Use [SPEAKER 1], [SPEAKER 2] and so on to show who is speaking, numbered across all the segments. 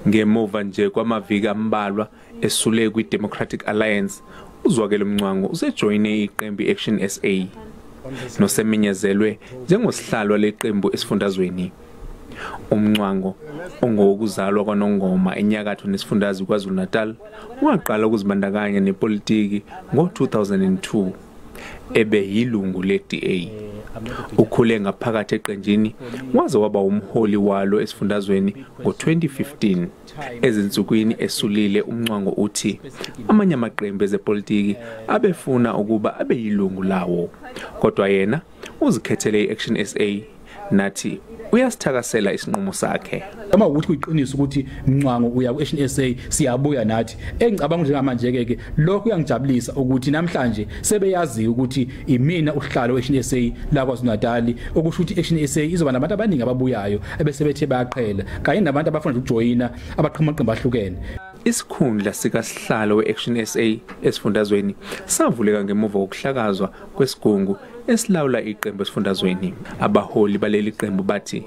[SPEAKER 1] Ngemuva nje kwamaviki ambalwa esule kwi-Democratic Alliance, uZwakele Mncwango usejoyine iqembu i-Action SA nosemenyezelwe njengosihlalo waleqembu esifundazweni. UMncwango, ongowokuzalwa kwaNongoma enyakatho nesifundazwe KwaZulu-Natal, waqala ukuzibandakanya nepolitiki ngo-2002 ebe yilungu le-DA. Ukhule ngaphakathi eqenjini waze waba umholi walo esifundazweni ngo-2015. Ezinsukwini esulile, uMncwango uthi amanye amaqembu ezepolitiki abefuna ukuba abe yilungu lawo, kodwa yena uzikhethele i-Action SA nathi uyasithakasela isinqumo sakhe.
[SPEAKER 2] Uma ukuthi kuyiqiniso ukuthi Mncwango uya ku-Action SA, siyabuya nathi. Engicabanga njengamanje ke ke lokho kuyangijabulisa ukuthi namhlanje sebeyazi ukuthi imina uhlalo we-Action SA la KwaZulu-Natal, okusho ukuthi i-Action SA izoba nabantu abaningi ababuyayo ebese bethe bayaqhela kanye nabantu abafuna ukujoyina abaqhamuka amaqembu ahlukene.
[SPEAKER 1] Isikhundla sikasihlalo we-Action SA esifundazweni savuleka ngemuva kokuhlakazwa kwesigungu esilawula iqembu esifundazweni. Abaholi baleli qembu bathi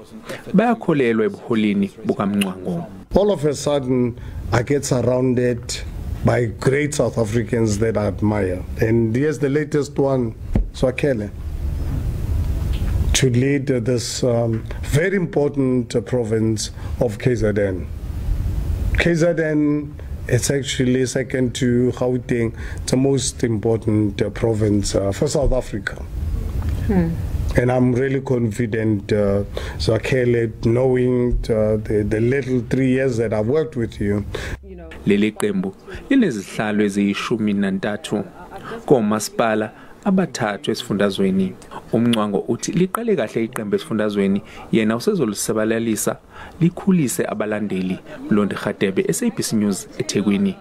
[SPEAKER 1] bayakholelwa ebuholini bukaMncwango.
[SPEAKER 3] All of a sudden, I get surrounded by great South Africans that I admire. And here's the latest one, Zwakele, to lead this very important province of KZN. KZN is actually second to Gauteng, the most important province for South Africa. And I'm really confident, Zwakele, knowing the little 3 years that I've worked with you.
[SPEAKER 1] Leli qembu linezihlalo eziyi-13 komasipala abathathu esifundazweni. UMncwango uthi liqale kahle iqembu esifundazweni, yena usezolisabalalisa likhulise abalandeli. Mlondi Radebe, SABC News, eThekwini.